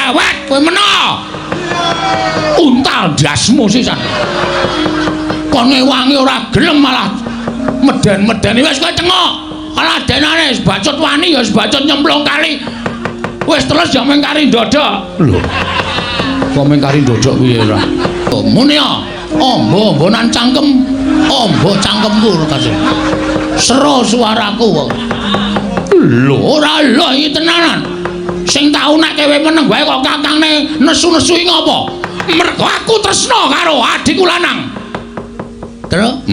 Cerewet kowe mena. Untal ndasmu sisan. Kon ngewangi ora gelem malah meden-medeni wis kowe cengok. Alah denane wis bacut wani ya wis bacut nyemplung kali. Wis terus ya mung kari ndodok. Lho. Kok mung kari ndodok piye ora? Oh, muni ya. Ombo-ombonan cangkem. Ombo cangkemku kasih. Sero suaraku kok. Lho, ora lho iki tenanan. Sing tau nek kowe meneng wae kok kakangne nesu-nesu iki ngopo? Mergo aku tresna karo adikku lanang. Terus?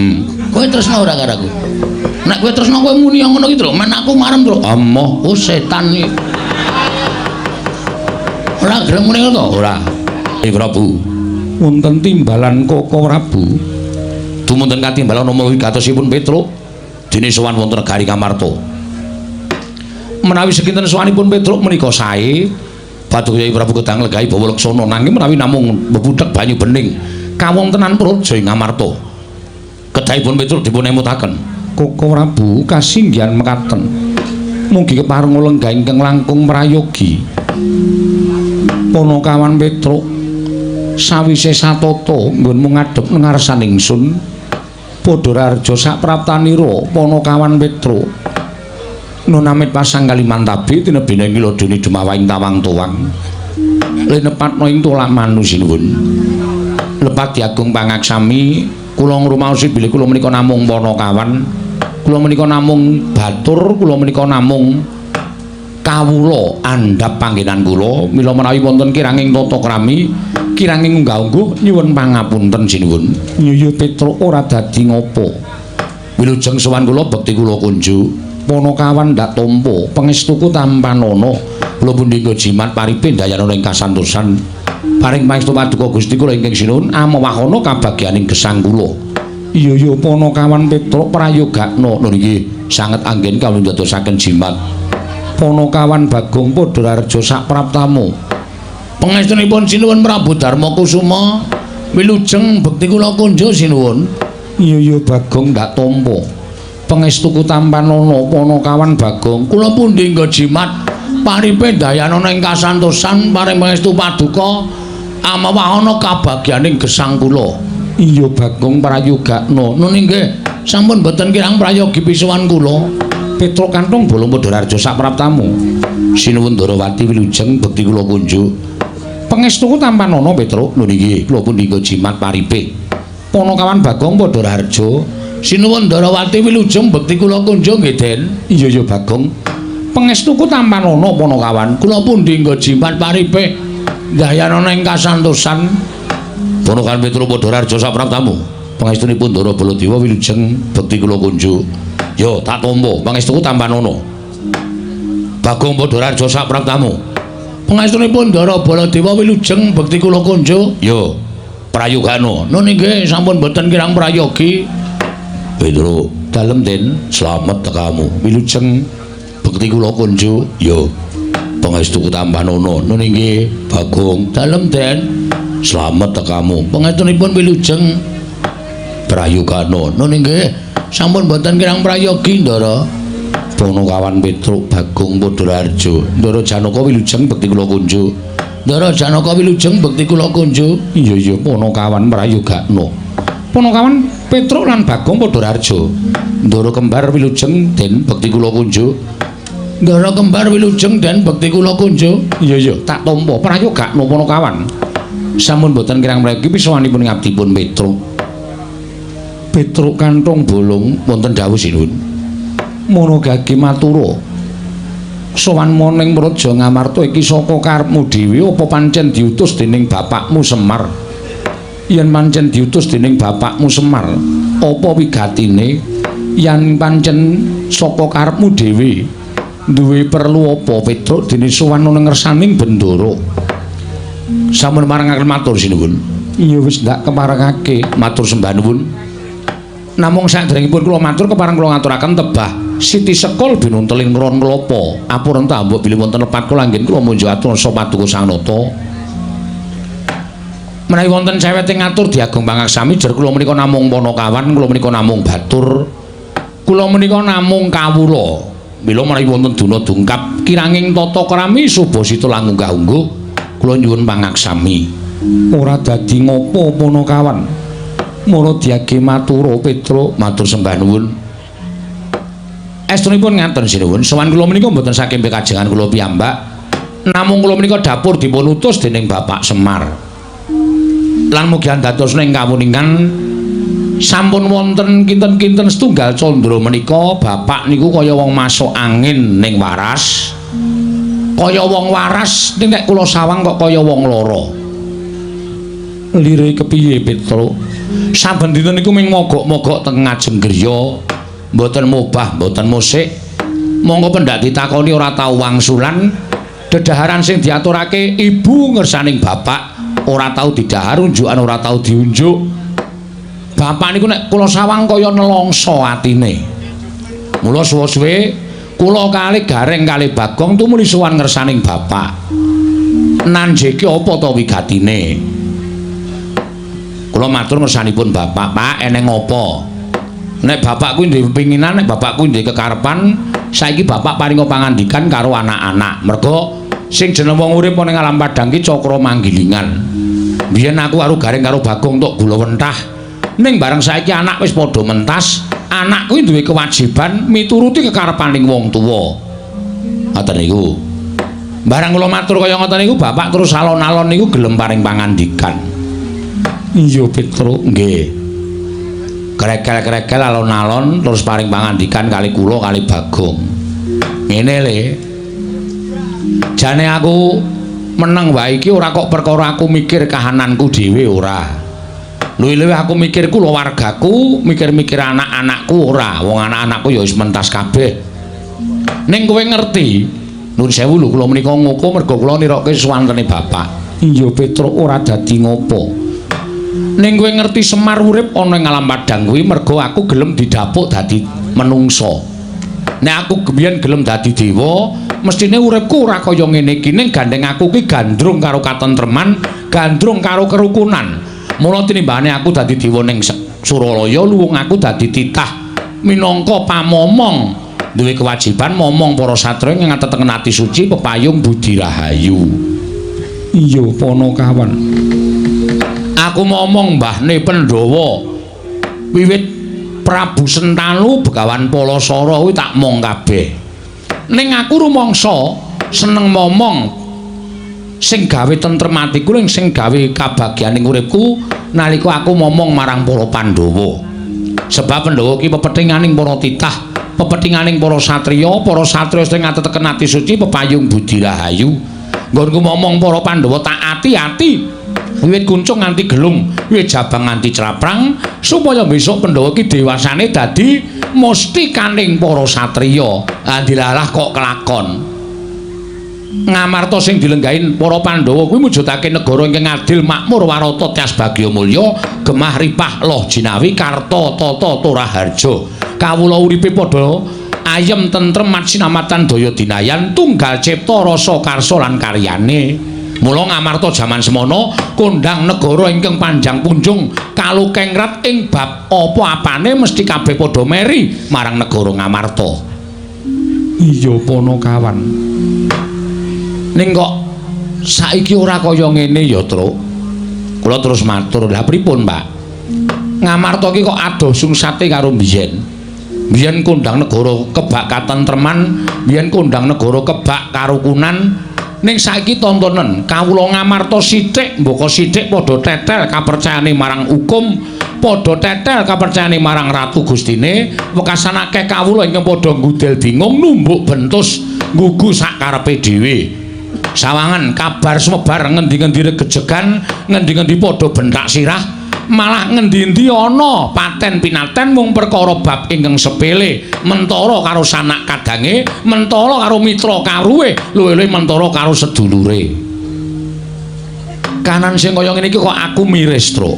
Kowe tresna ora karo aku? Nek kowe tresna kowe muni yang ngono ki, Tru. Men aku marem, Tru. Amoh, oh setan iki. Ora gelem muni ngono to? Ora. Prabu. Wonten timbalan Koko Prabu. Dumunten katimbalan nama wigatosipun Petruk dene sowan wonten negari Ngamarta. Menawi sekinten sowanipun Petruk menika sae, Paduka Kyai Prabu kedang nglegahi bawa leksana nanging menawi namung bebudhek banyu bening kawontenan praja ing Ngamarta. Kedahipun Petruk dipun emutaken. Koko Prabu kasinggihan mekaten. Mugi kepareng lenggah ingkang langkung prayogi. Panakawan Petruk sawise satata nggonmu ngadhep ngarsan ingsun padha raharja sapraptanira Panakawan Petruk. Nunamit pasang Kalimantabi tinebina ing ladune dumawaing tawang tuwang. Linepatna ing tolak manu sinuwun. Lepat diagung pangaksami kula ngrumaosi bilih kula menika namung panakawan, kula menika namung batur, kula menika namung kawula andhap panggenan kula. Mila menawi wonten kiranging tata krami, kiranging unggah-ungguh nyuwun pangapunten sinuwun. Yuyu Petruk ora dadi ngopo. Wilujeng sowan kula bekti kula kunjuk. Panakawan ndak tampa pangestuku tampanana. Kula pundi nggo jimat paripe ndayanana ing kasantosan. Paring pangestu paduka Gusti kula ingkang sinuwun amawahana kabagyaning gesang kula. Iya ya Panakawan Petruk prayogakna. Lho nggih, sanget anggen kawula ndadosaken jimat. Panakawan Bagong padha raharja sapraptamu. Pangestunipun sinuwun Prabu Darma Kusuma, wilujeng bekti kula kunjuk sinuwun. Iya ya Bagong ndak tampa. Pangestuku tampanana Panakawan Bagong. Kula pundi nggo jimat paripe ndayanana ing kasantosan paring pangestu paduka amawahana kabagyaning gesang kula. Iya Bagong prayogakna. Nun inggih, sampun boten kirang prayogi pisuwan kula. Petruk kanthong bolong padha raharja sapraptamu. Sinuwun Ndarawati wilujeng bekti kula kunjuk. Pangestuku tampanana Petruk. Lho nggih, kula pundi nggo jimat paripe. Panakawan Bagong padha raharja. Sinuwun Ndarawati wilujeng bekti kula kunjuk nggih, Den. Iya ya Bagong. Pangestuku tampanana Panakawan. Kula pundi nggo jimat paripe ndayanana ing kasantosan. Panakawan Petruk padha raharja sapraptamu. Pangestunipun Ndara Baladewa wilujeng bekti kula kunjuk. Yo tak tampa pangestuku tampanana. Bagong padha raharja sapraptamu. Pangestunipun Ndara Baladewa wilujeng bekti kula kunjuk. Yo prayogana. Nun inggih sampun boten kirang prayogi. Petruk dalem Den, slamet tekamu. Wilujeng bekti kula kunjuk. Yo pangestuku tampanana. Nun inggih Bagong dalem Den, slamet tekamu. Pangestunipun wilujeng prayogana. Nun inggih sampun boten kirang prayogi Ndara. Panakawan Petruk Bagong padha raharja. Ndara Janaka wilujeng bekti kula kunjuk. Ndara Janaka wilujeng bekti kula kunjuk. Iya iya Panakawan prayogakna. Panakawan Petruk lan Bagong padha raharja. Ndara kembar wilujeng Den bekti kula kunjuk. Ndara kembar wilujeng Den bekti kula kunjuk. Iya iya tak tampa prayogakna Panakawan. Sampun boten kirang mriki pisowanipun ngabdipun Petruk. Petruk kanthong bolong wonten dawuh sinuwun. Mono gagi matura. Sowan moning praja Ngamarta iki saka karepmu dhewe apa pancen diutus dening bapakmu Semar? Yen pancen diutus dening bapakmu Semar, apa wigatine? Yen pancen saka karepmu dhewe, duwe perlu apa Petruk dene sowan nang ngersaning Bendara? Sampun marengaken matur sinuwun. Iya wis ndak keparengake matur sembah nuwun. Namung saderengipun kula matur kepareng kula ngaturaken tebah Siti Sekul binunteling ron klapa. Apurenta mbok bilih wonten lepat kula anggen kula munjuk atur sa paduka Sang Nata. Menawi wonten cewete ngatur diagung pangaksami jer kula menika namung panakawan, kula menika namung batur, kula menika namung kawula. Mila menawi wonten duna dungkap kiranging tata krami subasita langunggah-ungguh Kula nyuwun pangaksami. Ora dadi ngopo Panakawan. Mula diage matura Petruk, matur sembah nuwun. Estunipun ngaten sinuwun, sowan kula menika mboten saking pekajengan kula piyambak. Namung kula menika dapur dipun utus dening Bapak Semar. Lan mugi andadosna ing kawuningan sampun wonten kinten-kinten setunggal candra menika bapak niku kaya wong masuk angin ning waras. Kaya wong waras ning nek kula sawang kok kaya wong lara. Lire kepiye Petruk? Saben dinten niku ming mogok-mogok teng ngajeng griya, mboten mobah, mboten musik. Monggo pendak ditakoni ora tau wangsulan. Dedaharan sing diaturake ibu ngersaning bapak ora tau didahar, unjukan ora tau diunjuk. Bapak niku nek kula sawang kaya nelongso atine. Mula suwe-suwe kula kalih Gareng kalih Bagong tumuli sowan ngersaning bapak. Nanjeke apa to wigatine? Kula matur ngersanipun bapak, "Pak, eneng apa?" Nek bapak kuwi duwe pinginan, nek bapak kuwi duwe kekarepan, saiki bapak paringa pangandikan karo anak-anak. Merga sing jeneng wong urip ana ing alam padhang ki cakra manggilingan. Biyen aku karo Gareng karo Bagong tok gula wentah. Ning bareng saiki anak wis padha mentas, anak kuwi duwe kewajiban mituruti kekarepaning wong tuwa. Ngoten niku. Bareng kula matur kaya ngoten niku, bapak terus alon-alon niku gelem paring pangandikan. Iya Petruk, nggih. Krekel-krekel alon-alon terus paring pangandikan kali kula kali Bagong. Ngene le. Jane aku meneng wae iki ora kok perkara aku mikir kahananku dhewe ora. Luwih-luwih aku mikir kulawargaku, mikir-mikir anak-anakku ora. Wong anak-anakku ya wis mentas kabeh. Ning kowe ngerti, nuwun sewu lho kula menika ngoko merga kula nirokke suwantene bapak. Iya Petruk, ora dadi ngopo. Ning kowe ngerti Semar urip ana ing alam padhang kuwi merga aku gelem didapuk dadi menungsa. Nek aku gembiyen gelem dadi dewa, mestine uripku ora kaya ngene iki. Ning gandeng aku ki gandrung karo katentreman, gandrung karo kerukunan. Mula tinimbane aku dadi dewa ning Suralaya, luwung aku dadi titah minangka pamomong, duwe kewajiban momong para satriya ing ngatetengen ati suci pepayung budi rahayu. Iya Panakawan. Aku momong mbahne Pandhawa wiwit Prabu Sentanu Begawan Palasara kuwi tak mong kabeh. Ning aku rumangsa seneng momong sing gawe tentrem atiku ning sing gawe kabagyaning uripku nalika aku momong marang para Pandhawa. Sebab Pandhawa ki pepethinganing para titah, pepethinganing para satriya, para satriya sing ngateteken ati suci pepayung budi rahayu. Nggonku momong para Pandhawa tak ati-ati wiwit kuncung nganti gelung, wiwit jabang nganti craprang, supaya besok Pandhawa ki dewasane dadi mustikaning para satriya. Andilalah kok kelakon. Ngamarta sing dilenggahin para Pandhawa kuwi mujudake negara ingkang adil, makmur, warata, tyas bagya mulya, gemah ripah loh jinawi, karta tata toraharja. Kawula uripe padha ayem tentrem sinamatan daya dinayan, tunggal cipta rasa karsa lan karyane. Mula Ngamarta jaman semono kondhang negara ingkang panjang punjung kalukengrat ing bab apa-apane mesti kabeh padha meri marang negara Ngamarta. Iya Panakawan. Ning kok saiki ora kaya ngene ya, Truk. Kula terus matur, "Lah pripun, Pak? Ngamarta iki kok adoh sungsate karo biyen. Biyen kondhang negara kebak katentreman, biyen kondhang negara kebak karukunan. Ning saiki tontonen kawula Ngamarta sithik mbaka sithik padha tetel kapercayane marang hukum, padha tetel kapercayane marang Ratu Gustine, wekasan akeh kawula ingkang padha nggudel bingung numbuk bentus nggugu sak karepe dhewe. Sawangan kabar sumebar ngendi-ngendi regejegan, ngendi-ngendi padha bentak sirah, malah ngendi-endi ana paten pinaten mung perkara bab ingkang sepele, mentara karo sanak kadange, mentara karo mitra karuwe, luwih-luwih mentara karo sedulure. Kanan sing kaya ngene iki kok aku miris, Truk.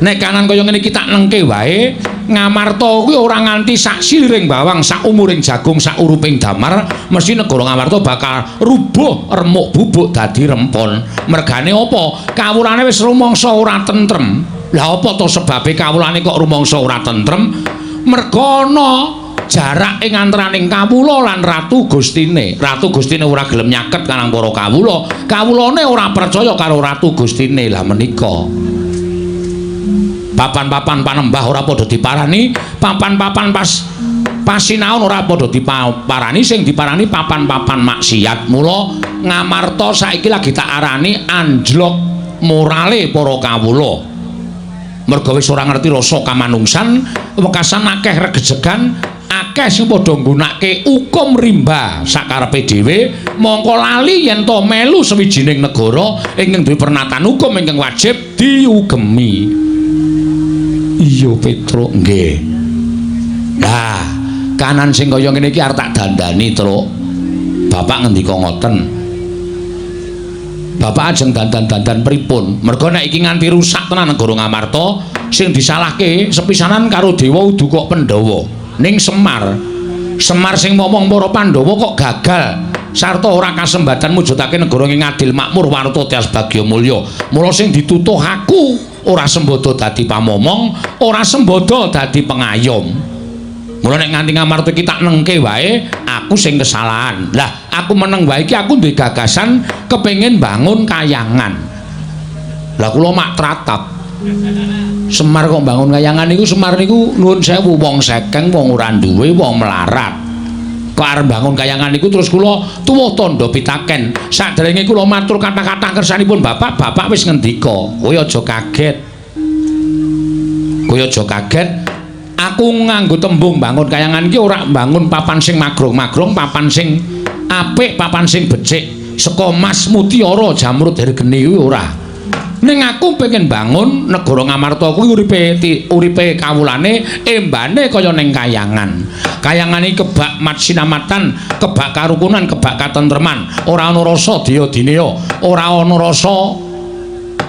Nek kanan kaya ngene iki tak nengke wae, Ngamarta kuwi ora nganti sak siliring bawang, sak umuring jagung, sak uruping damar, mesti negara Ngamarta bakal rubuh remuk bubuk dadi rempon. Mergane apa? Kawulane wis rumangsa ora tentrem. Lah apa to sebabe kawulane kok rumangsa ora tentrem? Merga ana Jarak ing antaraning kawula lan Ratu Gustine. Ratu Gustine ora gelem nyaket karang para kawula. Kawulane ora percaya karo Ratu Gustine. Lah menika papan-papan panembah ora padha diparani, papan-papan pas pasinaon ora padha diparani, sing diparani papan-papan maksiat. Mula Ngamarta saiki lagi tak arani anjlok morale para kawula. Merga wis ora ngerti rasa kamanungsan, wekasan akeh regejegan, akeh sing padha nggunakake hukum rimba sakarepe dhewe, mongko lali yen to melu sawijining negara ingkang duwe pernatan hukum ingkang wajib diugemi. Iya Petruk, nggih. Lah, kanan sing kaya ngene iki arep tak dandani, Truk. Bapak ngendika ngoten. Bapak ajeng dandan-dandan pripun? Merga nek iki nganti rusak tenan negara Ngamarta, sing disalahke sepisanan karo Dewa udu kok Pandhawa. Ning Semar. Semar sing momong para Pandhawa kok gagal sarta ora kasembatan mujudake negara ing adil makmur warta tias bagya mulya. Mula sing ditutuh aku ora sembodo dadi pamomong, ora sembodo dadi pengayom. Mula nek nganti Ngamarta iki tak nengke wae, aku sing kesalahan. Lah, aku meneng wae iki aku duwe gagasan kepengin bangun kayangan. Lah kula mak tratap. Semar kok bangun kayangan niku, Semar niku nuwun sewu wong sekeng, wong ora duwe, wong melarat. Kok arep bangun kayangan niku terus kula tuwuh tandha pitaken. Saderenge kula matur kathah-kathah kersanipun Bapak, Bapak wis ngendika, kowe aja kaget. Kowe aja kaget. Aku nganggo tembung bangun kayangan iki ora bangun papan sing magrong-magrong, papan sing apik, papan sing becik, saka mas mutiara jamrud hergeni kuwi ora. Ning aku pengen bangun negara Ngamarta kuwi uripe kawulane embane kaya ning kayangan. Kayangan iki kebak matsinamatan, kebak karukunan, kebak katentreman, ora ana rasa daya-dineya, ora ana rasa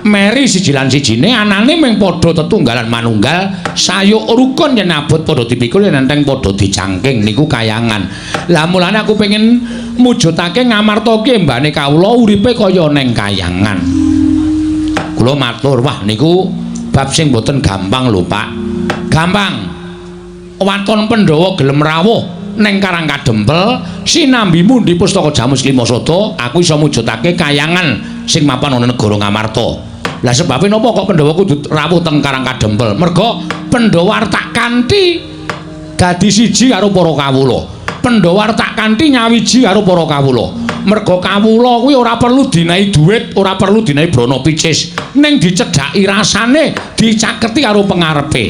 meri siji lan sijine, anane mung padha tetunggalan manunggal, sayuk rukun yen abot padha dipikul, yen enteng padha dicangking. Niku kayangan. Lah mulane aku pengen mujudake Ngamarta ki embane kawula uripe kaya ning kayangan. Kula matur, wah niku bab sing boten gampang lho Pak. Gampang. Waton Pandhawa gelem rawuh ning Karang Kadempel sinambi mundi pustaka Jamus Klima Sada, aku iso mujudake kayangan sing mapan ana negara Ngamarta. Lah sebabe napa kok Pandhawa kudu rawuh teng Karang Kadempel? Merga Pandhawa tak kanthi dadi siji karo para kawula. Pandhawa tak kanthi nyawiji karo para kawula. Merga kawula kuwi ora perlu dinahi dhuwit, ora perlu dinahi brana picis, ning dicedhaki rasane, dicaketi karo pengarepe.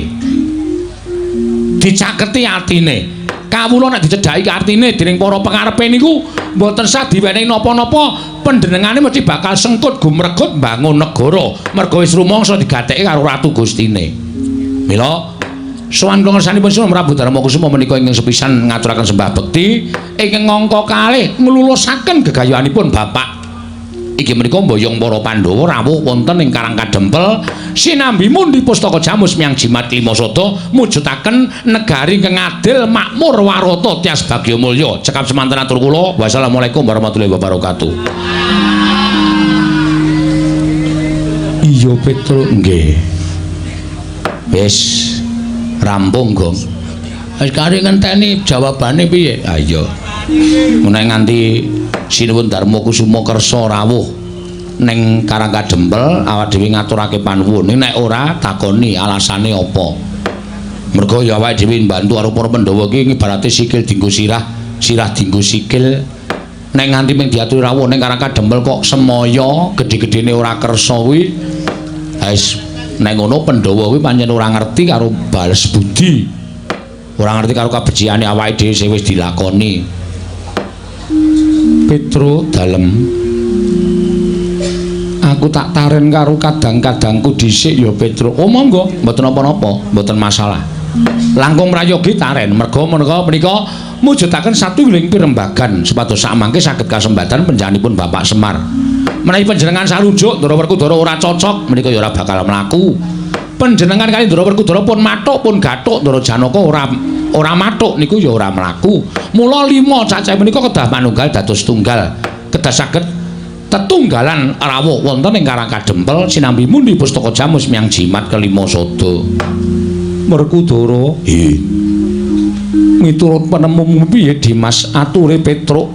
Dicaketi atine. Kawula nek dicedhaki artine dening para pengarepe niku mboten sah diwenehi napa-napa, panjenengane mesti bakal sengkut gumregut mbangun negara. Merga wis rumangsa digatheki karo Ratu Gustine. Mila sowan kula ngersanipun Sunan Prabu Darma Kusuma menika ingkang sepisan ngaturaken sembah bekti ingkang angka kalih nglulusaken gegayuhanipun Bapak. Iki menika mboyong para Pandhawa rawuh wonten ing Karang Kadempel sinambi mundi pustaka Jamus miyang Jimat Klima Sada mujudaken negari ingkang adil makmur warata tias bagya mulya. Cekap semanten atur kula. Wassalamualaikum warahmatullahi wabarakatuh. Iya Petruk, nggih. Wis rampung, Gong. Wis kari ngenteni jawabane piye? Ha iya. Menawi nganti Sinuwun Darma Kusuma kersa rawuh ning Karang Kadempel awak dhewe ngaturake panuwun. Nek ora takoni alasane apa? Merga ya awake dhewe mbantu karo para Pandhawa iki ibarate sikil dienggo sirah, sirah dienggo sikil. Nek nganti mung diaturi rawuh ning Karang Kadempel kok semaya gedhe-gedhene ora kersa kuwi, wis nek ngono Pandhawa kuwi pancen ora ngerti karo bales budi. Ora ngerti karo kabeciane awake dhewe sing wis dilakoni. Petruk dalem, aku tak taren karo kadang-kadangku dhisik ya Petruk. Oh monggo, mboten napa-napa, mboten masalah. Langkung prayogi taren, merga menika menika mujudaken satunggiling pirembagan supados samangke saged kasembatan panjenenganipun Bapak Semar. Menawi panjenengan sarujuk Ndara Werkudara ora cocok, menika ya ora bakal mlaku. Panjenengan kali Ndara Werkudara pun mathuk pun gathuk, Ndara Janaka ora mathuk niku ya ora mlaku. Mula lima cacah menika kedah manunggal dados tunggal, kedah saged tetunggalan rawuh wonten ing Karang Kadempel sinambi mundi pustaka Jamus miyang Jimat Kelima Sada. Werkudara, nggih. Miturut penemumu piye Dimas ature Petruk?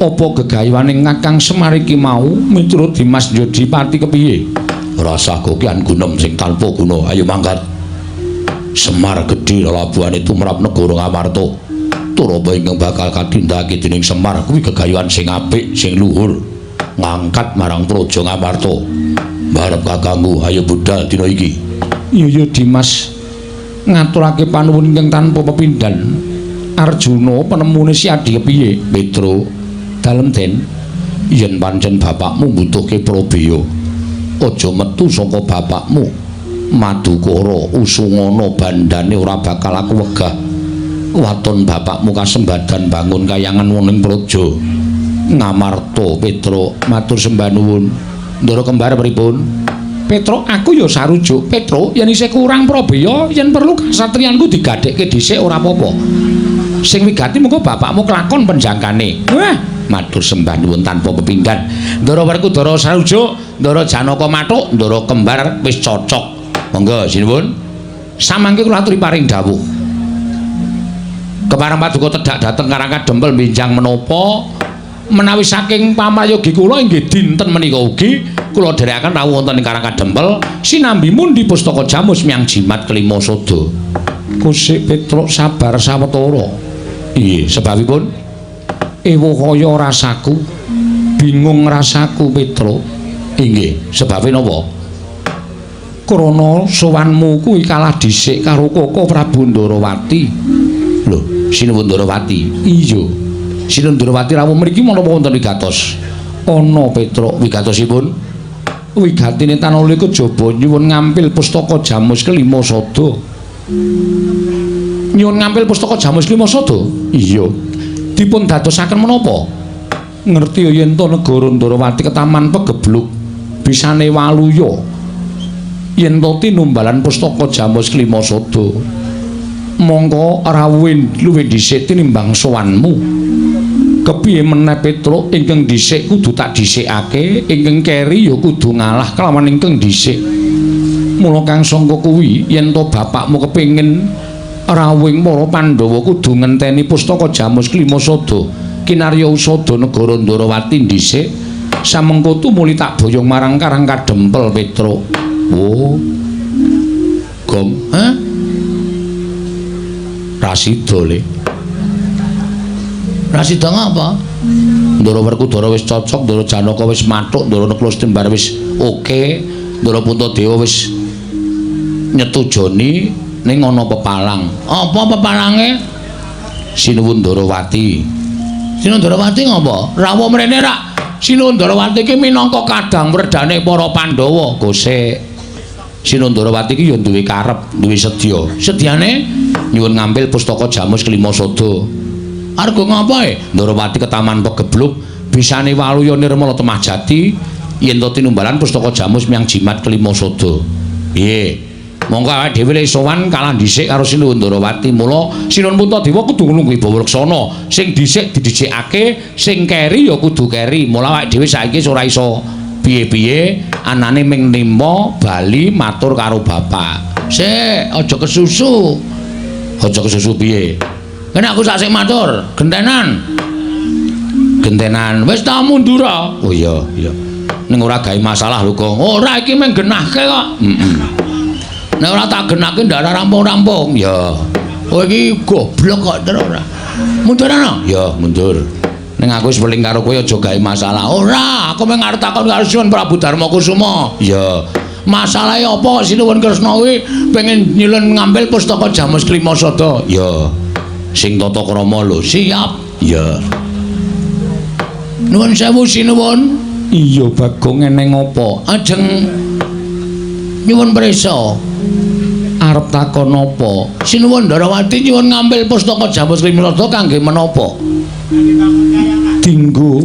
Apa gegayuhane Kakang Semar iki mau miturut Dimas Jodipati kepiye? Rasah kokian gunem sing tanpa guna. Ayo mangkat. Semar gedhe lelabuhane tumrap negara Ngamarta. Turaba ingkang bakal katindakake dening Semar kuwi gegayuhan sing apik, sing luhur, ngangkat marang praja Ngamarta. Barep kakangku, ayo budal dina iki. Iya ya Dimas, ngaturake panuwun ingkang tanpa pepindhan. Arjuna penemune si Adi kepiye? Petro, dalem Den, yen pancen bapakmu mbutuhke prabeya, aja metu saka bapakmu. Madukara usungana bandane ora bakal aku wegah. Waton bapakmu kasembadan bangun kayangan wonten praja Ngamarta. Petro, matur sembah nuwun. Ndara kembar pripun? Petro, aku ya sarujuk. Petro, yen isih kurang prabeya, yen perlu kasatriyanku digadhekke dhisik ora apa-apa. Sing wigati mengko bapakmu kelakon penjangkane. Wah, matur sembah nuwun tanpa pepindhan. Ndara Werkudara sarujuk, Ndara Janaka mathuk, Ndara kembar wis cocok. Monggo sinuwun. Samangke kula aturi paring dawuh. Kepareng paduka tedhak dhateng Karang Kadempel benjang menapa menawi saking pamayogi kula inggih dinten menika ugi kula dherekaken rawuh wonten ing Karang Kadempel sinambi mundi pustaka jamus miyang jimat kelima sada. Kusik Petruk sabar sawetara. Iya, sebabipun ewuh kaya rasaku, bingung rasaku Petruk. Inggih, sebabe napa? Krana sowanmu kuwi kalah dhisik karo Koko Prabu Ndarawati. Lho, Sinuwun Ndarawati? Iya. Sinuwun Ndarawati rawuh mriki menapa wonten wigatos? Ana Petruk. Wigatosipun? Wigatine tanala kejaba nyuwun ngampil pustaka jamus kelima sada. Nyuwun ngampil pustaka jamus kelima sada? Iya. Dipun dadosaken menapa? Ngerti yen to negara Ndarawati ketaman pegebluk bisane waluya. Yen to tinumbalan pustaka jamus kelima sada. Mongko rawuhe luwih dhisik tinimbang sowanmu. Kepiye meneh Petruk, ingkang dhisik kudu tak dhisikake, ingkang keri ya kudu ngalah kelawan ingkang dhisik. Mula kang sangka kuwi yen to bapakmu kepengin rawuhing para Pandhawa kudu ngenteni pustaka jamus kelima sada kinarya usada negara Ndarawati dhisik. Samengko tumuli tak boyong marang Karang Kadempel Petruk. Oh. Gong, hah? Rasida le. Rasida ngapa? Ndara Werkudara wis cocok, Ndara Janaka wis mathuk, Ndara Nekla Setembar wis oke, Ndara Puntadewa wis nyetujoni ning ana pepalang. Apa pepalange? Sinuwun Ndarawati. Sinuwun Ndarawati ngapa? Rawuh mrene rak. Sinuwun Ndarawati iki minangka kadang werdane para Pandhawa. Gosek. Sinuwun Ndarawati iki ya duwe karep, duwe sedya. Sedyane nyuwun ngampil pustaka jamus kelima sada. Arga ngapa e? Ndarawati ketaman pegebluk bisane waluya nirmala temah jati yen to tinumbalan pustaka jamus miyang jimat kelima sada. Piye? Monggo awake dhewe le sowan kalah dhisik karo Sinuwun Ndarawati. Mula Sinuwun Puntadewa kudu nglungguhi bawa leksana. Sing dhisik didhisikake, sing keri ya kudu keri. Mula awake dhewe saiki ora iso piye-piye, anane ming nimpa bali matur karo bapak. Sik, aja kesusu. Aja kesusu piye? Kene aku sak sik matur, gentenan. Gentenan. Wis ta mundur. Oh iya, iya. Ning ora gawe masalah lho, Gong. Ora, iki mung genahke kok. Heeh. Nek ora tak genahke ndak rampung-rampung. Ya. Kowe iki goblok kok terus ora. Mundur ana? Ya, mundur. Ning aku wis weling karo kowe aja gawe masalah. Ora, aku mung arep takon karo Sinuwun Prabu Darma Kusuma. Ya. Masalahe apa Sinuwun Kresna kuwi pengen nyilun ngambil pustaka jamus kelima sada? Ya. Sing tata krama lho. Siap. Ya. Nuwun sewu Sinuwun. Iya Bagong, eneng apa? Ajeng nyuwun prisa. Arep takon apa? Sinuwun Ndarawati nyuwun ngambil pustaka jamus kelima sada kangge menapa? Dinggo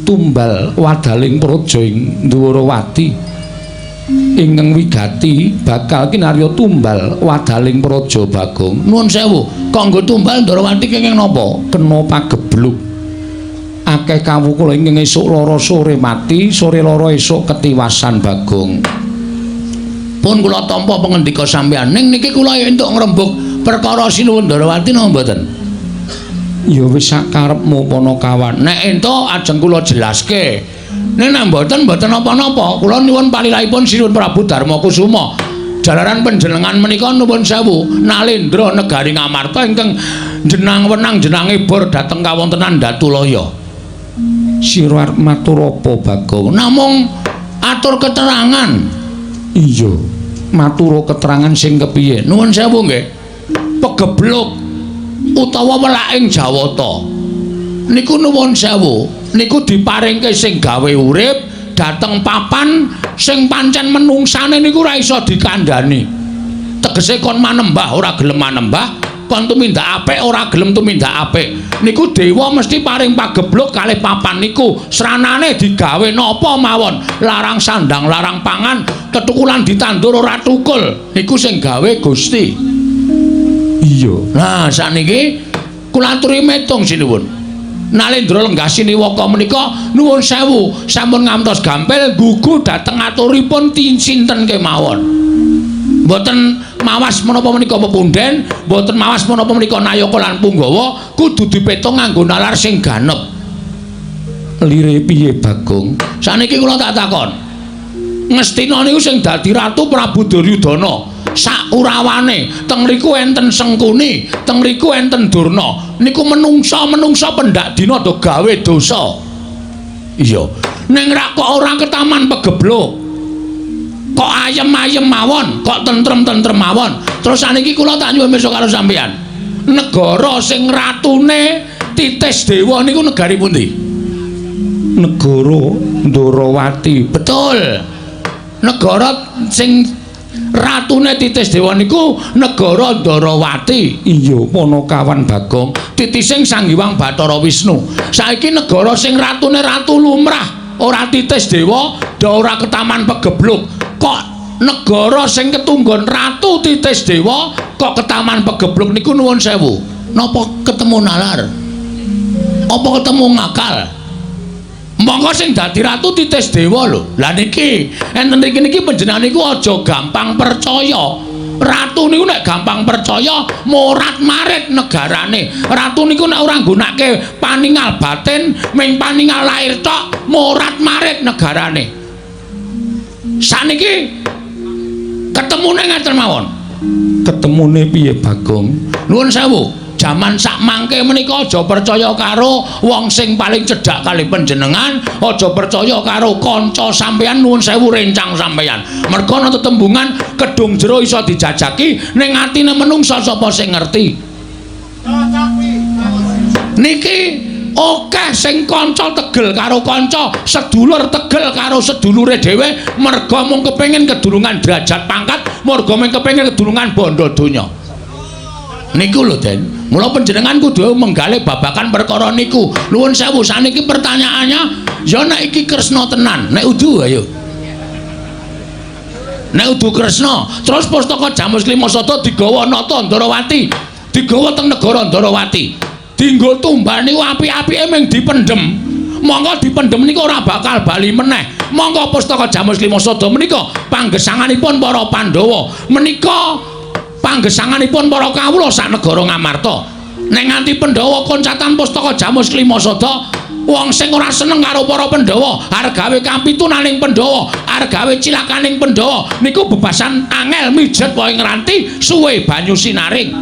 tumbal wadaling praja ing Ndwarawati. Ingkang wigati bakal kinarya tumbal wadaling praja Bagong. Nuwun sewu, kanggo tumbal Ndarawati kenging napa? Kena pagebluk. Akeh kawula ingkang esuk lara sore mati, sore lara esuk ketiwasan Bagong. Pun kula tampa pangendika sampeyan, ning niki kula entuk ngrembug Perkara Sinuwun Ndarawati napa mboten? Ya wis sak karepmu Panakawan. Nek entuk ajeng kula jelaske. Nek nek mboten mboten napa-napa, kula nyuwun palilahipun Sinuwun Prabu Darmakusuma. Jalaran panjenengan menika nuwun sewu nalendra negari Ngamarta ingkang jenang wenang jenange bor dhateng kawontenan Datulaya. Sira arep matur apa, Bagong? Namung atur keterangan. Iya, matur keterangan sing kepiye? Nuwun sewu nggih. Pegebluk utawa welaking Jawata. Niku nuwun sewu, niku diparingke sing gawe urip dhateng papan sing pancen menungsane niku ora iso dikandhani. Tegese kon manembah ora gelem manembah, kon tumindak apik ora gelem tumindak apik. Niku dewa mesti paring pagebluk kalih papan niku. Sranane digawe napa mawon, larang sandang, larang pangan, tetukulan ditandur ora tukul. Niku sing gawe Gusti. Iya. Nah, sakniki kula aturi metung sinuwun. Nalendra lenggah siniwaka menika nuwun sewu sampun ngantos gampil gugu dhateng aturipun sinten kemawon. Mboten mawas menapa menika pepunden, mboten mawas menapa menika nayaka lan punggawa, kudu dipetung nganggo nalar sing ganep. Lire piye, Bagong? Saniki kula tak takon. Ngastina niku sing dadi ratu Prabu Duryudana. Sakurawane teng riku enten Sengkuni, teng riku enten Durna. Niku menungsa-menungsa pendak dina do gawe dosa. Iya. Ning rak kok ora ketaman pegebluk. Kok ayem-ayem mawon, kok tentrem-tentrem mawon. Terus saniki kula tak nyuwun pirsa karo sampeyan. Negara sing ratune Titis Dewa niku negari pundi? Negara Ndarawati. Betul. Negara sing ratune Titis Dewa niku negara Ndarawati. Iya, Panakawan Bagong. Titising Sang Hyang Bathara Wisnu. Saiki negara sing ratune ratu lumrah, ora Titis Dewa, do ora ketaman pegebluk. Kok negara sing ketunggon ratu Titis Dewa kok ketaman pegebluk niku nuwun sewu. Napa ketemu nalar? Apa ketemu ngakal? Monggo sing dadi ratu Titis Dewa lho. Lah niki enten mriki niki panjenengan niku aja gampang percaya. Ratu niku nek gampang percaya morat-marit negarane. Ratu niku nek ora nggunake paningal batin, ming paningal lair tok, morat-marit negarane. Saniki ketemune ngeten mawon. Ketemune piye, Bagong? Nuwun sewu. Jaman sak mangke menika aja percaya karo wong sing paling cedhak kali panjenengan, aja percaya karo kanca sampeyan, nuwun sewu rencang sampeyan. Merga ana tetembungan kedung jero iso dijajaki, ning atine menungsa sapa sing ngerti. Niki akeh sing kanca tegel karo kanca, sedulur tegel karo sedulure dhewe merga mung kepengin kedulungan derajat pangkat, merga mung kepengin kedulungan bondo donya. Niku lho, Den. Mula panjenengan kudu menggalih babakan perkara niku. Nuwun sewu, saniki pertanyaannya, ya nek iki Kresna tenan, nek udu ayo. Nek udu Kresna, terus pustaka Jamus Klima Sada digawa nata Ndarawati, digawa teng negara Ndarawati. Dinggo tumbal niku apik-apike ming dipendhem. Monggo dipendhem niku ora bakal bali meneh. Monggo pustaka Jamus Klima Sada menika panggesanganipun para Pandhawa. Menika panggesanganipun para kawula sak negara Ngamarta. Nek nganti Pandhawa koncatan pustaka Jamus Klima Sada, wong sing ora seneng karo para Pandhawa, arep gawe kapitunaning Pandhawa, arep gawe cilakaning Pandhawa, niku bebasan angel mijet wae ngranti suwe banyu sinaring.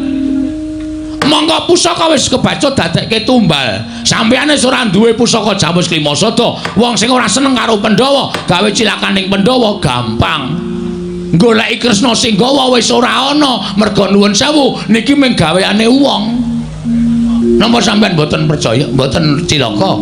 Monggo pusaka wis kebacut dadekke tumbal. Sampeyan wis ora duwe pusaka Jamus Klima Sada, wong sing ora seneng karo Pandhawa, gawe cilakaning Pandhawa gampang. Goleki Kresna sing gawa wis ora ana, merga nuwun sewu niki mung gaweane wong. Napa sampeyan mboten percaya, mboten cilaka?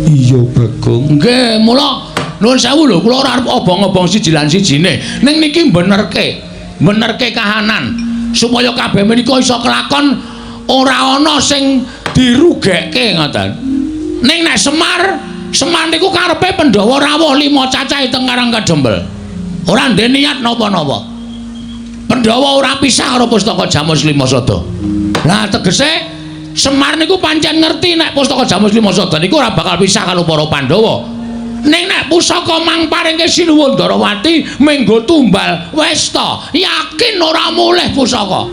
Iya, Bagong. Nggih, mula nuwun sewu lho, kula ora arep obong-obong siji lan sijine. Ning niki benerke, benerke kahanan supaya kabeh menika iso kelakon ora ana sing dirugekke ngoten. Ning nek Semar, Semar niku karepe Pandhawa rawuh 5 cacahe teng Karang Kadempel. Ora ndek niat napa-napa. Pandhawa ora pisah karo pustaka Jamus Klima Sada. Lah tegese Semar niku pancen ngerti nek pustaka Jamus Klima Sada niku ora bakal pisah karo para Pandhawa. Ning nek pusaka mang paringke Sinuwun Ndarawati menggo tumbal wis ta, yakin ora mulih pusaka.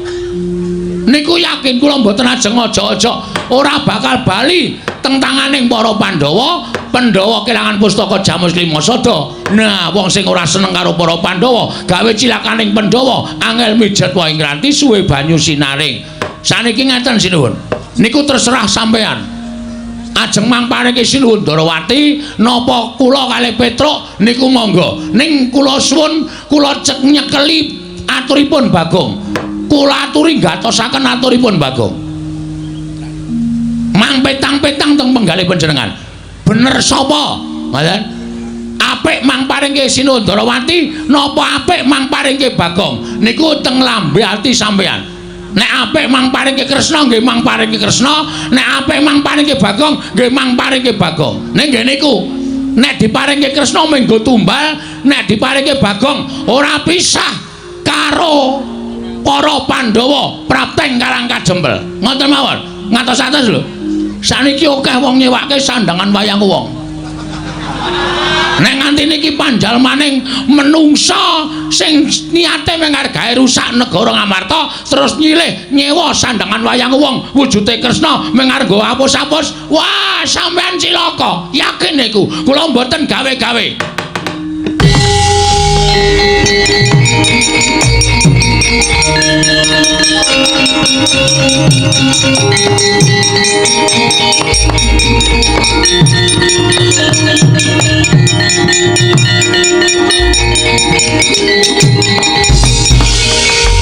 Niku yakin kula mboten ajeng aja-aja ora bakal bali teng tanganing para Pandhawa. Pandhawa kelangan pustaka Jamus Lima Sada. Nah, wong sing ora seneng karo para Pandhawa gawe cilakaning Pandhawa, angel mijet wae ngranti suwe banyu sinaring. Saniki ngeten sinuwun. Niku terserah sampean. Ajeng mang paringke Sinuwun Ndarawati napa kula kalih Petruk niku monggo. Ning kula suwun kula cek nyekeli aturipun Bagong. Kula aturi gatosaken aturipun Bagong. Mang petang-petang teng penggalih panjenengan. Bener sapa? Ngoten. Apik mang paringke Sinuwun Ndarawati napa apik mang paringke Bagong? Niku teng lambe ati sampean. Nek apik mang paringke Kresna nggih mang paringke Kresna, nek apik mang paringke Bagong nggih mang paringke Bagong. Ning nggih niku, nek diparingke Kresna menggo tumbal, nek diparingke Bagong ora pisah karo para Pandhawa prapteng Karang Kajempel. Ngoten mawon. Ngatos-atos lho. Saniki akeh wong nyewake sandangan wayang wong. Nek nganti niki panjalmaning menungsa sing niate mung gawe rusak negara Ngamarta terus nyilih nyewa sandangan wayang wong wujude Kresna mung arep nggo apus-apus, wah sampean cilaka. Yakin niku, kula mboten gawe-gawe.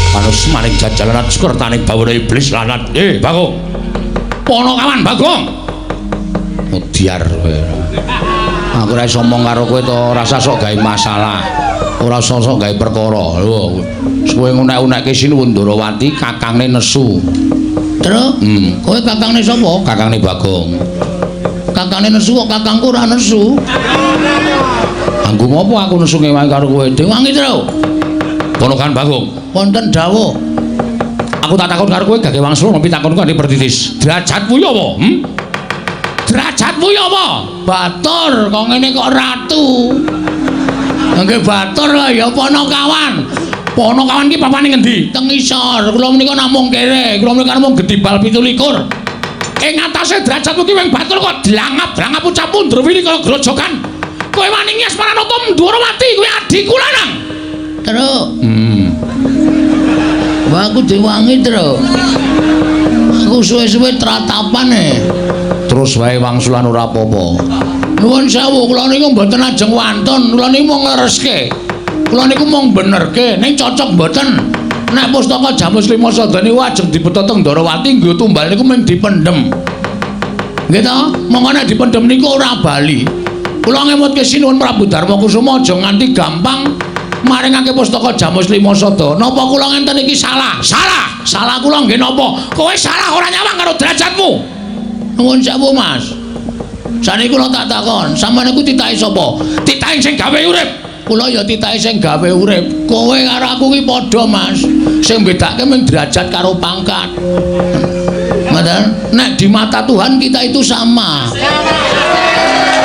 Panus maring jajalan sekertaning bawana iblis lanat. Bagong. Ponokawan Bagong. Mudyar kowe. Aku ora iso omong karo kowe to, ora usah sok gawe masalah. Ora usah sok gawe perkara. Lho, kowe ngunek-unekke Sinuwun Ndarawati kakangne nesu. Truk, kowe kakangne sapa? Kakangne Bagong. Kakangne nesu kok kakangku ora nesu. Anggo ngopo aku nesu ngewangi karo kowe? Dewangi, Truk. Ponokan Bagong. Wonten dawuh. Aku tak takon karo kowe gage wangsul ngopi takonku ane pertitis. Derajatmu ya apa? Derajatmu ya apa? Batur kok ngene kok ratu. Nggih batur lah ya ponokawan. Ponokawan ki papane ngendi? Teng isor. Kula menika namung kere, kula menika namung gedibal 27. Ing atase derajatmu ki wing batur kok dlangap-dlangap ucapmu ndrewili kaya grojogan. Kowe wani ngias Paranata Ndwarawati kowe adhiku lanang. Truk. Wah aku diwangi, Truk. Aku suwe-suwe tratapan e. Terus wae wangsulan ora apa-apa. Nuwun sewu, kula niku mboten ajeng wantun, kula niku mung nglereske. Kula niku mung benerke, ning cocok mboten. Nek pustaka Jamus Lima Sada niku ajeng dibeta teng Ndarawati nggo tumbal niku mung dipendhem. Nggih ta? Monggo nek dipendhem niku ora bali. Kula ngemutke Sinuwun Prabu Darma Kusuma aja nganti gampang maringake pustaka Jamus Lima Sada. Napa kula ngenten iki salah? Salah. Salah kula nggih napa? Kowe salah ora nyawang karo derajatmu. Nuwun sewu, Mas. Saniki kula tak takon, sampeyan niku titahe sapa? Titahe sing gawe urip. Kula ya titahe sing gawe urip. Kowe karo aku ki padha, Mas. Sing bedake mung derajat karo pangkat. Ngoten? Nek di mata Tuhan kita itu sama.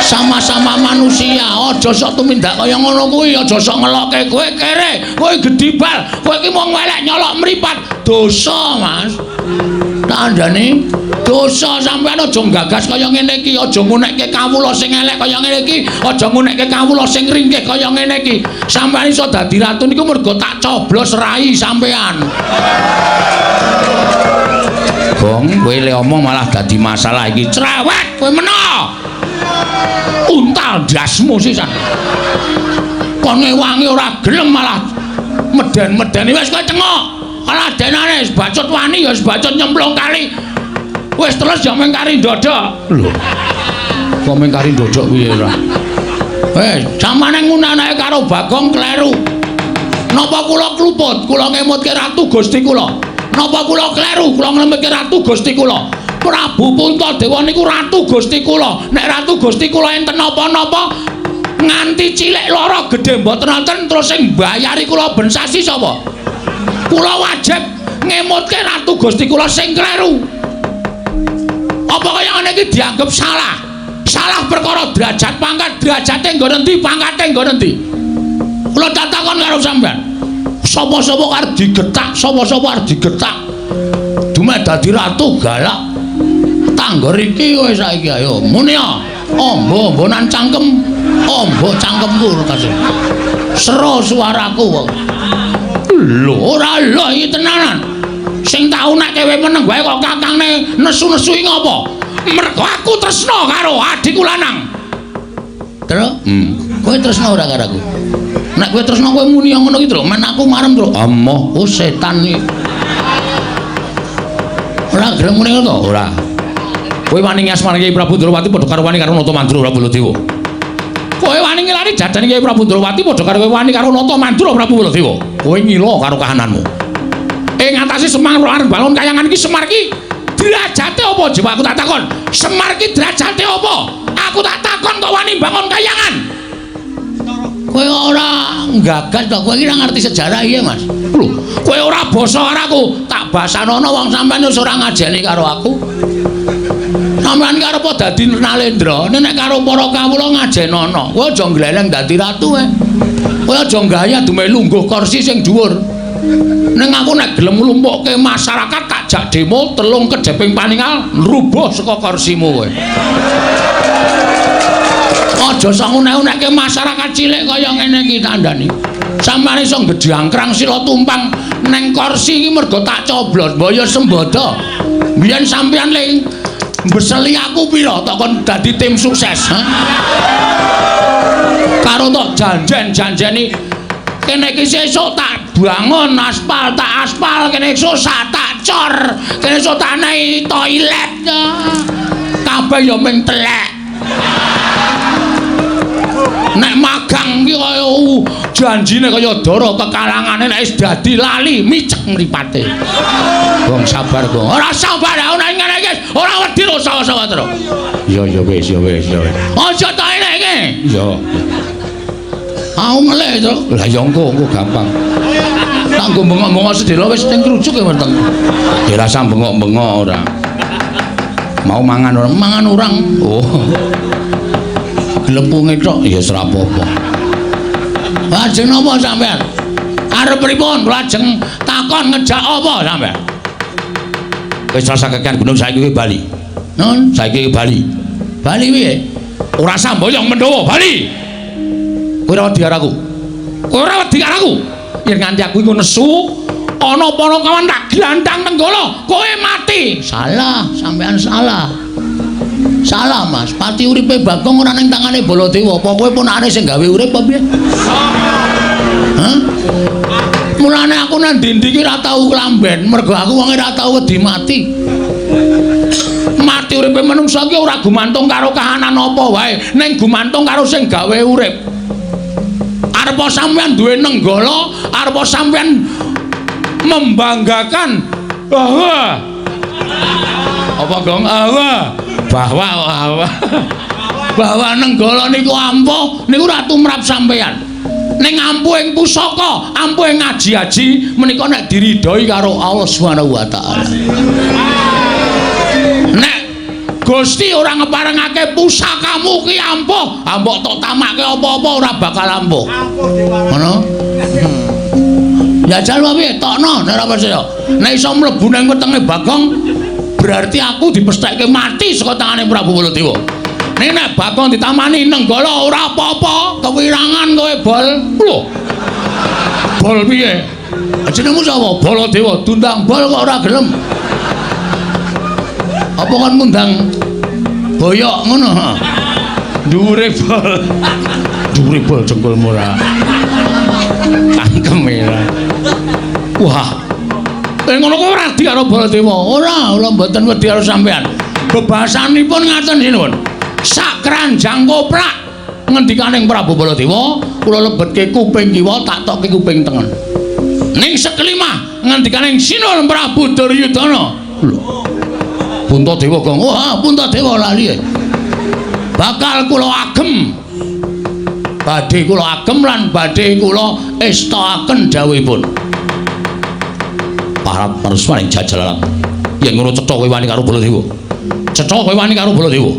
Sama-sama manusia. Aja sok tumindak kaya ngono kuwi, aja sok ngelokke kowe kere, kowe gedibal, kowe iki mung welek nyolok mripat. Dosa, Mas. Tandane dosa sampean aja nggagas kaya ngene iki, aja ngunekke kawula sing elek kaya ngene iki, aja ngunekke kawula sing ringkih kaya ngene iki. Sampean iso dadi ratu niku mergo tak coblos rai sampean. Gong, kowe le omong malah dadi masalah iki. Cerewet kowe meno. Untal ndasmu sisan. Kon ngewangi ora gelem malah meden-medeni wis kowe cengok. Kaladenane wis bacut wani ya wis bacut nyemplung kali. Wis terus ya mung kari ndodok. Lho. Kok mung kari ndodok piye ora? Samane ngunanake karo Bagong kleru. Napa kula kluput? Kula ngemutke Ratu Gusti kula. Napa kula kleru? Kula ngemutke Ratu Gusti kula. Prabu Puntadewa niku Ratu Gusti kula. Nek Ratu Gusti kula enten napa-napa nganti cilik lara gedhe mboten wonten terus sing mbayari kula ben sasi sapa? Kula wajib ngemutke Ratu Gusti kula sing kleru. Apa kaya ngene iki dianggep salah? Salah perkara derajat pangkat, derajate nggon endi, pangkate nggon endi? Kula takon karo sampean. Sapa-sapa arep digetak, sapa-sapa arep digetak. Dumeh dadi ratu galak. Tanggor iki kowe saiki ayo muni ya. Ombo-ombonan cangkem, ombo cangkemku kasih. Sero suaraku kok. Lho ora lho iki tenanan. Sing tau nek kowe meneng wae kok kakangne nesu-nesu iki ngopo? Mergo aku tresna karo adikku lanang. Terus? Kowe tresna ora karo aku? Nek kowe tresna kowe muni ngono iki, Tru. Men aku marem, Tru. Amoh, oh setan iki. Ora gelem muni ngono to? Ora. Kowe wani ngasmani Kyai Prabu Ndrawati padha karo wani karo Nata Mandura Prabu Baladewa. Kowe wani ngilari jajane Kyai Prabu Ndrawati padha karo kowe wani karo Nata Mandura Prabu Baladewa. Kowe ngila karo kahananmu. Ing atase Semar arep bangun kayangan iki Semar iki derajate apa? Coba aku tak takon. Semar iki derajate apa? Aku tak takon kok wani bangun kayangan. Kowe ora nggagas to, kowe iki ora ngerti sejarah iya, Mas. Lho, kowe ora basa karo aku, tak basanono wong sampean wis ora ngajeni karo aku. Sampeyan ki arep dadi Nalendra, nek karo para kawula ngajenono. Kowe aja ngleleng dadi ratu kowe. Kowe aja gaya dumeh lungguh kursi sing dhuwur. Ning aku nek gelem nglumpukke masyarakat tak jak demo telung kejeping paningal nrubuh saka kursimu kowe. Aja sak unek-unekke masyarakat cilik kaya ngene iki tandani. Sampeyan iso gedhangkrang sila tumpang neng kursi iki mergo tak coblos mbaya sembada. Biyen sampeyan le mbeseli aku pira tok kon dadi tim sukses, ha? Karo tok janjen-janjeni kene iki sesuk tak bangun aspal, tak aspal kene esuk tak cor, kene esuk tak nei toilet. Kabeh ya ming telek. Nek magang ki kaya janjine kaya dara kekalangane nek wis dadi lali micek mripate. Wong sabar kok. Ora sabar ora ngene iki, ora wedi ro sawa-sawa terus. Ya ya wis ya wis ya. Aja tok elek iki. Ya. Aku ngelih to. Lah ya engko engko gampang. Tak nggo bengok-bengok sedhela wis ning krucuk ya weteng. Ya rasa bengok-bengok ora. Mau mangan ora? Mangan urang. Oh. Glepunge tok ya ora apa-apa. Lajeng napa sampean? Arep pripun? Lajeng takon ngejak apa sampean? Wis rasa kekean gunung saiki kowe bali. Nun, saiki kowe bali. Bali piye? Ora samboyong Mendawa, bali. Kowe ora wedi karo aku. Kowe ora wedi karo aku. Yen nganti aku iku nesu, ana para kawan tak glandang Nenggala, kowe mati. Salah, sampean salah. Salah, Mas. Pati uripe Bagong ora ning tangane Baladewa. Apa kowe ponakane sing gawe urip apa piye? Hah? Mulane aku nang ndi-ndi iki ora tau klamben, mergo aku wonge ora tau wedi mati. Mati uripe manungsa iki ora gumantung karo kahanan apa wae, ning gumantung karo sing gawe urip. Arepa sampeyan duwe Nenggala, arepa sampeyan membanggakan bahwa apa gong bahwa bahwa Nenggala niku ampuh niku ora tumrap sampeyan. Ning ampuh ing pusaka, ampuh ing ngaji-aji menika nek diridhoi karo Allah Subhanahu wa taala. Nek Gusti ora ngeparengake pusakamu ki ampuh, mbok tok tamake apa-apa ora bakal ampuh. Ngono? Jajal wae tokno nek ora percaya. Nek iso mlebu nang wetenge Bagong berarti aku dipestheke mati saka tangane Prabu Baladewa. Ning nek Bagong ditamani Nenggala ora apa-apa, kewirangan kowe bol. Lho. Bol piye? Jenengmu sapa? Baladewa. Diundang bol kok ora gelem. Apa kon ngundang boyok ngono? Dhuwure bol. Dhuwure bol jengkolmu ora. Cangkeme ora. Wah. Ngono kuwi ora wedi karo Baladewa. Ora, kula mboten wedi karo sampean. Bebasanipun ngaten sinuwun. Sak keranjang koplak ngendikaning Prabu Baladewa, kula lebetke kuping kiwa tak tokke kuping tengen. Ning sekelimah ngendikaning sinuwun Prabu Duryudana. Lho. Puntadewa gong. Wah, Puntadewa lali. Bakal kula agem. Badhe kula agem lan badhe kula estoaken dawuhipun. Parap marusmaning jajalalan. Yen ngono cetha kowe wani karo Baladewa. Cetha kowe wani karo Baladewa.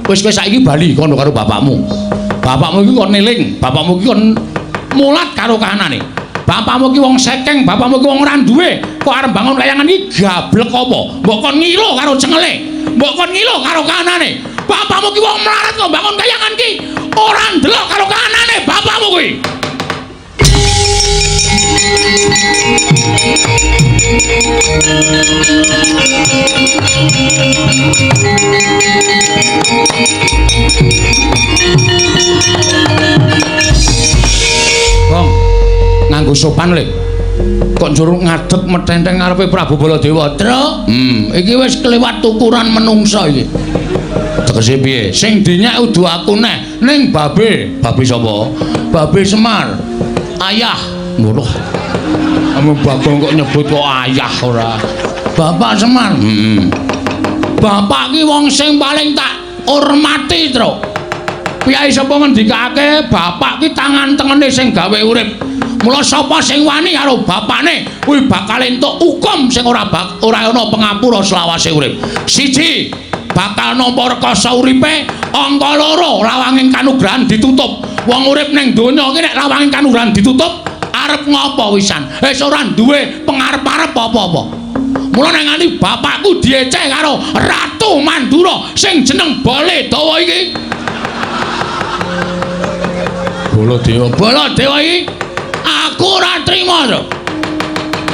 Wis kowe saiki bali kono karo bapakmu. Bapakmu iki kon eling, bapakmu iki kon mulat karo kahanane. Bapakmu iki wong sekeng, bapakmu iki wong ora duwe. Kok arep bangun kayangan iki gablek apa? Mbok kon ngilo karo cengele. Mbok kon ngilo karo kahanane. Bapakmu iki wong melarat kok bangun kayangan iki ora ndelok karo kahanane bapakmu kuwi. Gong, nganggo sopan le. Kok njur ngadeg metenteng ngarepe Prabu Baladewa. Truk, iki wis kelewat ukuran menungsa iki. Tegese piye? Sing dinyak udu aku neh, ning babe. Babe sapa? Babe Semar. Ayah. Ngono. Kamu Bagong kok nyebut kok ayah ora. Bapak Semar. Heeh. Bapak ki wong sing paling tak hormati, Truk. Piyai sapa ngendikake bapak ki tangan tengene sing gawe urip. Mula sapa sing wani karo bapakne kuwi bakal entuk hukum sing ora ana pengapura selawase urip. Siji, bakal nampa rekasa uripe, angka loro lawanging kanugrahan ditutup. Wong urip ning donya iki nek lawanging kanugrahan ditutup, arep ngopo wisan? Wis ora duwe pengarep-arep apa-apa. Mula nek nganti bapakku dieceh karo Ratu Mandura sing jeneng Baladewa iki. Baladewa, Baladewa iki aku ora trima to.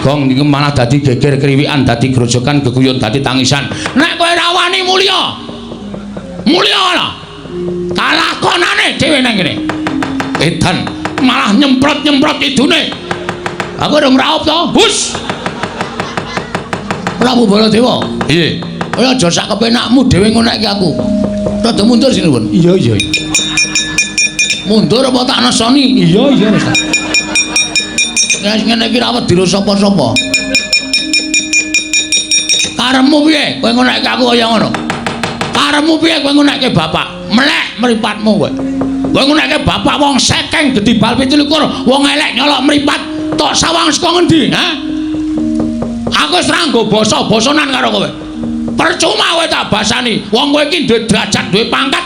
Gong iki malah dadi geger kriwikan, dadi grojokan, geguyon, dadi tangisan. Nek kowe ora wani mulya. Mulya ora. Kalakonane dhewe nang kene. Edan malah nyemprot-nyemprot idune. Aku urung raup to. Hus. Prabu Baladewa. Piye? Kowe aja sak kepenakmu dhewe ngonekke aku. Rada mundur sinuwun. Iya, iya. Mundur apa tak nesoni? Iya, iya wis. Nek ngene iki ra wedi sapa-sapa. Karepmu piye? Kowe ngonekke aku kaya ngono. Karepmu piye kowe ngonekke bapak? Melek mripatmu kowe. Kowe ngonekke bapak wong sekeng gedhi bal 27, wong elek nyolok mripat, tok sawang saka ngendi, ha? Aku wis ra nggo basa-basanan karo kowe. Percuma kowe tak basani. Wong kowe iki duwe derajat, duwe pangkat.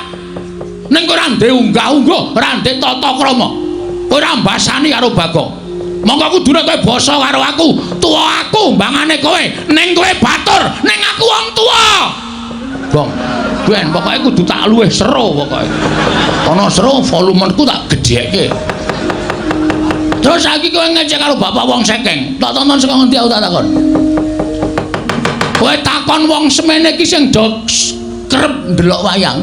Ning kowe ora ndek unggah-ungguh, ora ndek tata krama. Kowe ora mbasani karo Bagong. Monggo kudune kowe basa karo aku, tuwa aku mbangane kowe, ning kowe batur, ning aku wong tuwa. Gong, ben pokoke kudu tak luwih seru pokoke. Ana seru volumeku tak gedhekke. Terus saiki kowe ngecek karo bapak wong sekeng, tak tonton saka ngendi aku tak takon. Kowe takon wong semene iki sing do kerep ndelok wayang.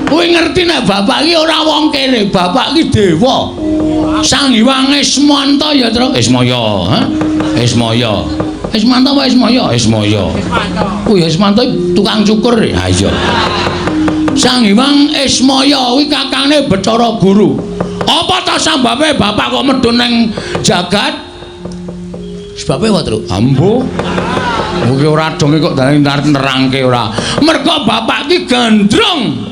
Kowe ngerti nek bapak iki ora wong kere, bapak iki dewa. Sang Hyang Ismanta ya, Truk. Ismaya, ha? Ismaya. Ismanta apa Ismaya? Ismaya. Kuwi Ismanta tukang cukur. Ha iya. Sang Hyang Ismaya kuwi kakangne Bathara Guru. Apa ta sambabe bapak kok medhun ning jagat? Sebabe apa, Truk? Ambo. Kuwi ora dong kok nerangke ora. Mergo bapak ki gandrung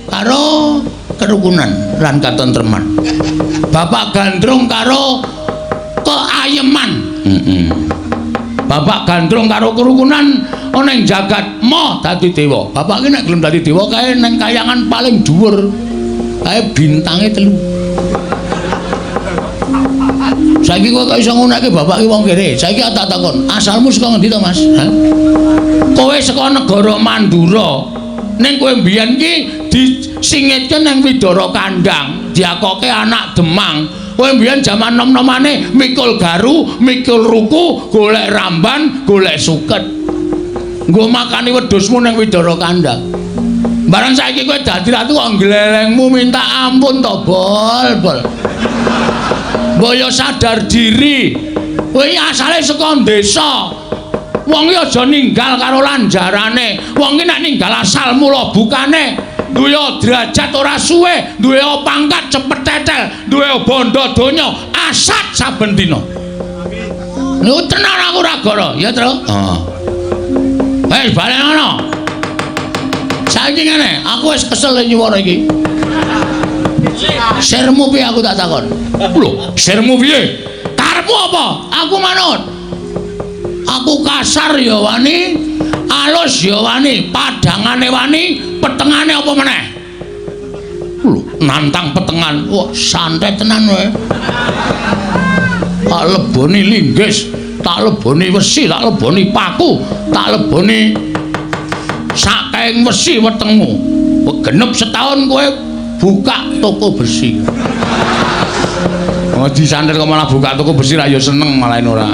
karo kerukunan lan katentreman. Bapak gandrung karo keayeman. Bapak gandrung karo kerukunan ana ing jagat moh dadi dewa. Bapak ki nek gelem dadi dewa kae ning kayangan paling dhuwur. Kae bintange 3. Saiki kowe kok iso ngonekke bapak ki wong kere. Saiki tak takon, asalmu saka ngendi to, Mas? Hah? Kowe saka negara Mandura. Ning kowe mbiyen ki disingitke ning Widara Kandang, diakoke anak Demang. Kowe mbiyen jaman nom-nomane mikul garu, mikul ruku, golek ramban, golek suket. Nggo makani wedhusmu ning Widara Kandang. Bareng saiki kowe dadi ratu kok nglelengmu minta ampun to, Bol, Bol. Mbok yo sadar diri. Kowe asale saka desa. Wong iki aja ninggal karo lanjarane. Wong iki nek ninggal asal mula bukane duwe derajat ora suwe, duwe pangkat cepet tetel, duwe bondo donya asat saben dina. Niku tenan aku ora goro, ya, Truk? Heeh. Wis balen ngono. Saiki ngene, aku wis kesel nyuwara iki. Sirmu piye aku tak takon? Lho, sirmu piye? Karepmu apa? Aku manut. Aku kasar ya wani, Alus ya wani, padangane wani, petengane apa meneh? Lho, nantang petengan. Wah, santai tenan kowe. Tak leboni linggis, tak leboni wesi, tak leboni paku, tak leboni sakaing wesi wetengmu. Genep setahun kowe buka toko besi. Oh, disantet kok malah buka toko besi ra ya seneng malah ora.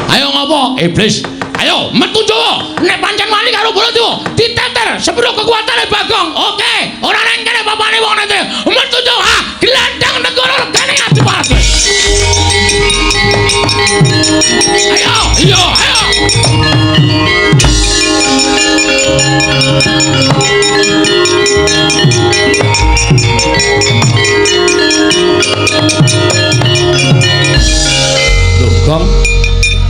Ayo ngopo? Iblis. Ayo metu Jawa. Nek pancen wani karo Baladewa, diteter sepiro kekuatane Bagong. Oke, ora nang kene papane wong nete. Metu Jawa, gelandang negara regane Adipati. Ayo, iya, ayo. Lho, Gong.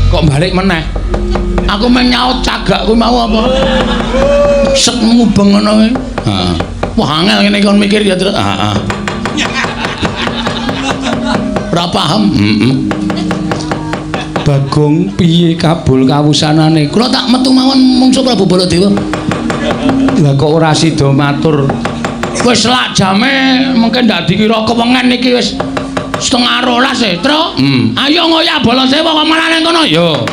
Kok balik meneh? Aku meng nyaut cagak kuwi mau apa? Sek mubeng ngono kuwi. Heeh. Wah, angel ngene kon mikir ya, Tru. Heeh. Ora paham. Heeh. Bagong piye kabul kawusanane? Kula tak metu mawon mungsu Prabu Baladewa. Lah kok ora sida matur? Wis lak jame mungkin ndak dikira kewengen iki wis 11:30 e, Tru. Ayo ngoyak Baladewa kok malah nang kono. Yo.